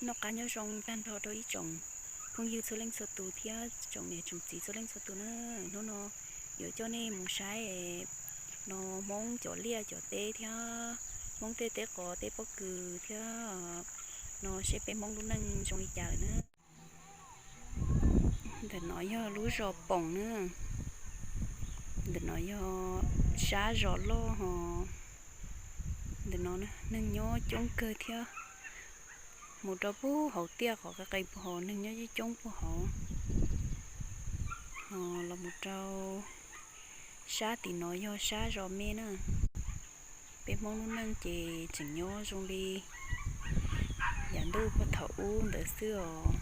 Noj qab nyob zoo tag nrho rau ib tsoom phooj ywg txhua leej txhua tus thiab tsoom niam tsoom txiv txhua leej txhua tus na. Hnub no yuav coj nej mus saib no Hmoob cov liaj cov teb thiab Hmoob tej teb qos teb pob kws thiab no seb peb Hmoob lub neej zoo li cas lawm na. Ntawm no yog lub zos Poom na. Ntawm no yog sab zos loj ho. Ntawm no neeg nyob coob kawg thiab. Mus rau puag hauv tiaj qhov qe qe puag hauv neeg nyob coob coob puag hauv. Ho los mus rau sab tim no yog sab zos me na. Peb Hmoob lub neej ces tseem nyob zoo li yav ntuj puag thaum ub ntawd xwb os.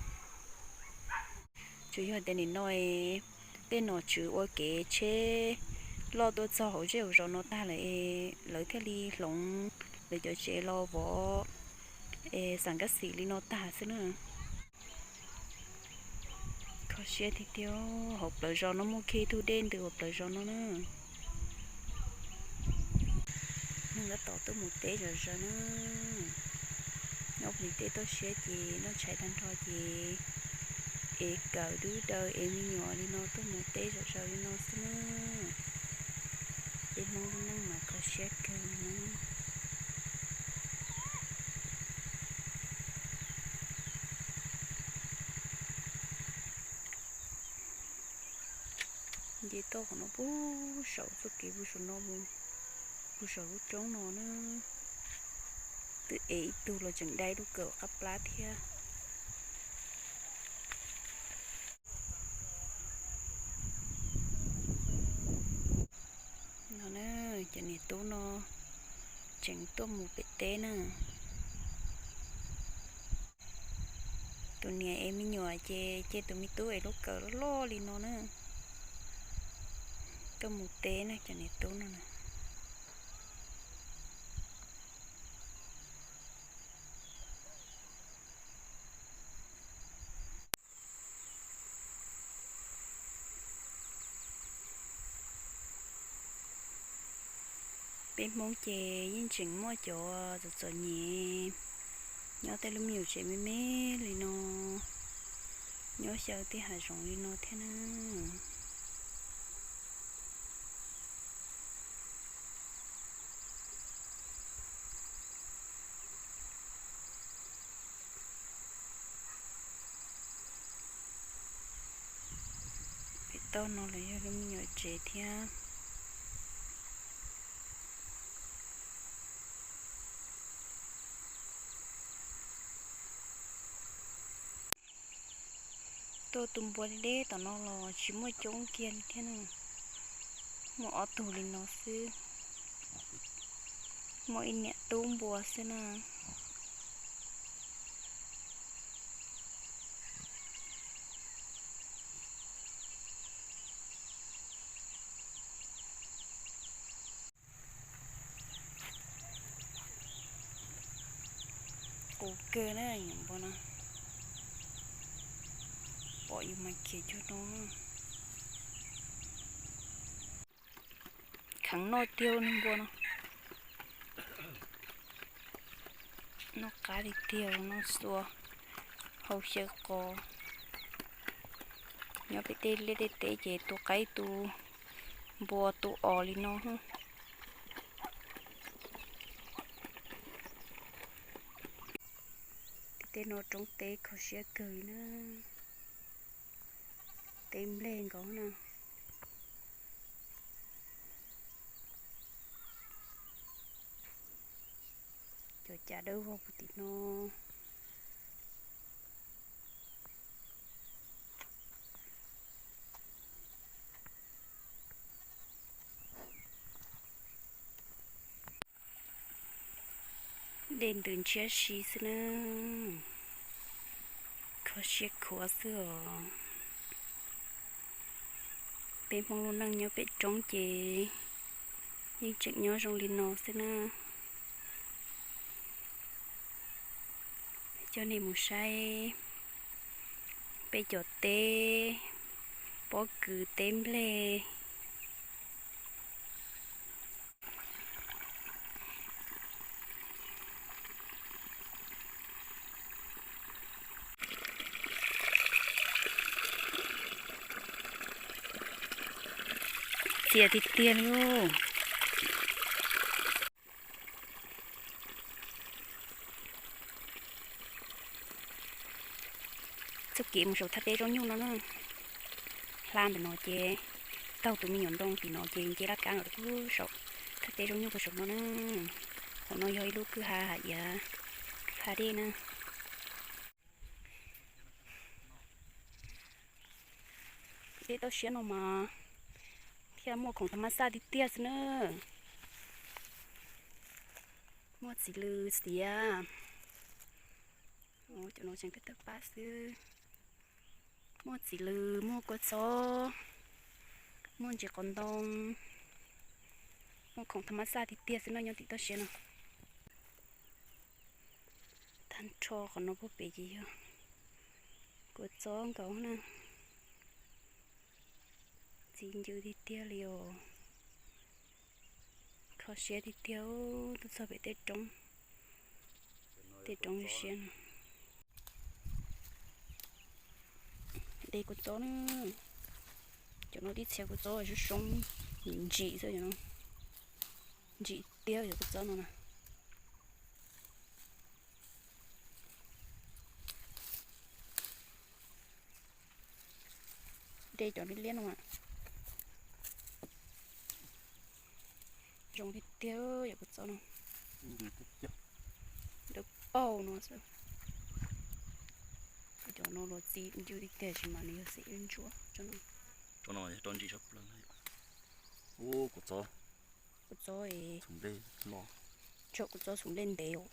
Tsuas yog tias nim no es tej nom tswv ua kev tsheb loj tuaj txog hauv zej hauv zos no tag lawm es lawv thiaj li hloov lawv cov tsev los vov es xam kab xim li no tag xwb na. Kho siab tiag tiag, hauv plawv zos no muaj kiag ib tug dej ntws hauv plawv zos no na. Neeg tab tom tuaj mus teb zom zaws na. Nyob pem tej toj siab ces noj tshais tag nrho ces ev kawm dub daws ev me nyuam li no tuaj mus teb zom zaws li no xwb na. Peb Hmoob lub neej mas kho siab kawg li na. Nce toj qhov no puag saum txoj kev puag saum no mus puag saum lub roob no na. Twb ev ib tug los tseem dai lub kawm qab plab thiab. No na, cov niam tub no tseem tuaj mus pem teb na. Tus niam ev me nyuam ces cia tus me tub ev lub kawm loj loj li no na. Tuaj mus teb na cov niam tub no na. Peb Hmoob ces yeej tseem muaj cov txom txom nyem nyob tej lub me nyuam tsev me me li no, nyob xyaw tej hav zoov li no thiab na. Pem toj no los yog lub me nyuam tsev thiab. Tuaj tu npua deb deb tom no los tsis muaj coob kiag li thiab na. Muaj ob tug li no xwb. Muaj ib niam tub npua xwb na. Qus kawg na nyuam npua no. Pom yus mas khiav cuag no. Kheev noj tiag npua no. Noj qab tiag tiag, noj xua hau xyaw qos. Nyob pem tej liaj tej teb ces tu qaib tu npua tu os li no. Tej no roob teb kho siab kawg li na. Teb nplej nkaus na. Cov cav dawb vog puag tim no. Dej ntws ntshiab si xwb na. Kho siab khuav xwb os. Peb Hmoob lub neej nyob pem roob ces yeej tseem nyob zoo li no xwb na. Coj nej mus saib peb cov teb, pob kws teb nplej. Txias tiag tiag li. Txoj kev mus saum thaj teb zaub nyuj no na. Hla ntawm no ces taug tus me nyuam ntoo tim no ces nce laj kab los rau saum thaj teb zaub nyuj rau saum no na. Qhov no yog ib lub kwj ha hais tias kwj ha dej na. Dej toj siab no mas thiaj muaj khoom tha mab xaj tiag tiag xwb na. Muaj txiv lws xiav, cov no tseem tawg tawg pab xwb. Muaj txiv lws, muaj kua txob, muaj ntsis qos ntoo, muaj khoom tha mab xaj tiag tiag xwb no nyob tim toj siab no. Tag nrho qhov no puag pem ces yog kua txob nkaus na. Txi ncw tiag tiag li os. Kho siab tiag tiag, tuaj txog pem tej roob, tej roob siab no. De kua txob na, cov no tib txhia kua txob zoo zoo, ntsim xwb cov no, ntsim tiag cov kua txob no na. De cov liab liab no, zoo tiag tiag yog kua txob no. Dawb paug no xwb. Cov no los txi ncw tiag tiag tab sis mas nws yog xim ntsuab. Tsob no yog rau ntsis tshaj plaws. Ub, kua txob, kua txob, txhoov nplej los, tsob kua txob txhoov nplej ntev os.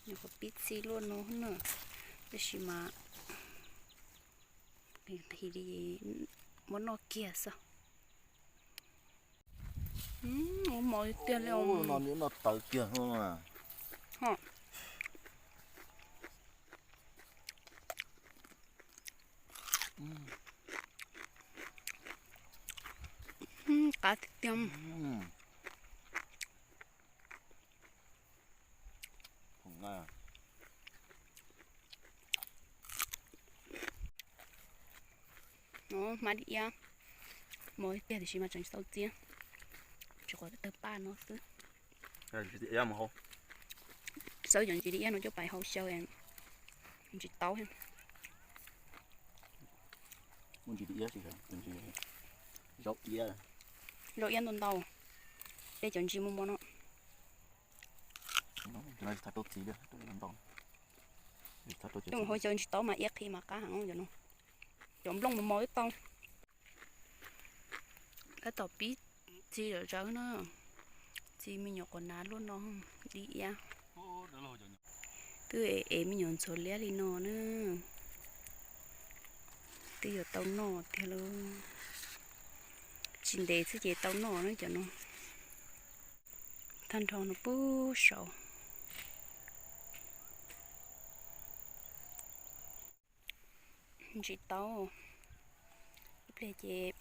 Nyuam qhuav pib txi luaj no na, tab sis mas nqhis li muab noj kiag xwb. Ua mov tiag tiag li. Noj tawv kiag. Qab tiag tiag. Hmab dib iab, mov tiag tiag tiam sis mas tseem tsis tau txiab, tsuas qhov tawg paj no xwb. Xawb cov ntsis dib iab no coj pais hau xyaw, ntsis taub thiab. Zaub iab ntau ntau, tej cov ntsis mos mos no. Coj mus hau xyaw ntsis taub mas iab qhi mas qab heev cov no. Cov nplooj mos mos twb tau. Tab tom pib txi zom zaws na, txi me nyuam quas nav luaj no, dib iab. Twb ev me nyuam ntxhuav liab li no na, twb yuav tau noj tiag lauj. Tsis ntev xwb ces tau noj na cov no. Tag nrho no puag saud. Ntsis taub, ib pliag ces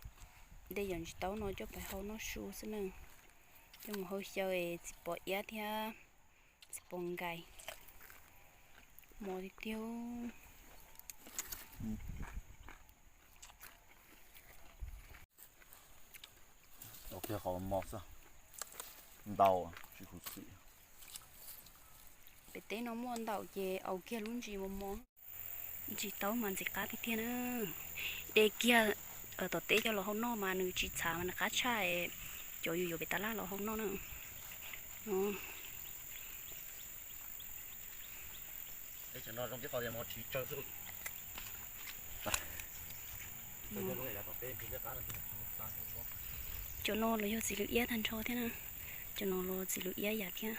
de cov ntsis taub no coj pais hau noj su xwb na. Coj mus hau xyaw es txiv pos iab thiab txiv pos nkais, mos tiag tiag. Au kiag qhov mos xwb, ntau tsis khuv xim. Pem teb no muaj ntau ces au kiag lub ntsis mos mos. Ntsis taub mas ntxim qab tiag tiag na. De kiag tom teb coj los hau noj mas nws tsis txhav mas nws qab tshaj cov yus yuav pem tas laj los hau noj na. Cov no los yog txiv lws iab tag nrho thiab na. Cov no los txiv lws iab yam thiab.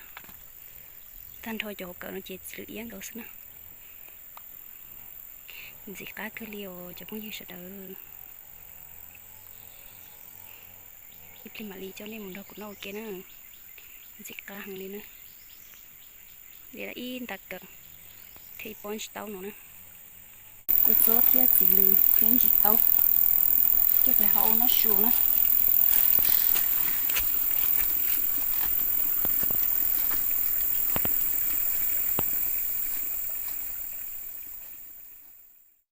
Tag nrho cov hauv kawm no ces txiv lws iab nkaus xwb na. Ntxim qab kawg li os cov phooj ywg sawv daws. Ib pliag mam li coj nej mus nrog kuv noj ua ke na. Ntxim qab heev li na. Li ib nta kaw thiab ib pob ntsis taub no na. Kua txob thiab txiv lws thiab ntsis taub coj pais hau noj su na.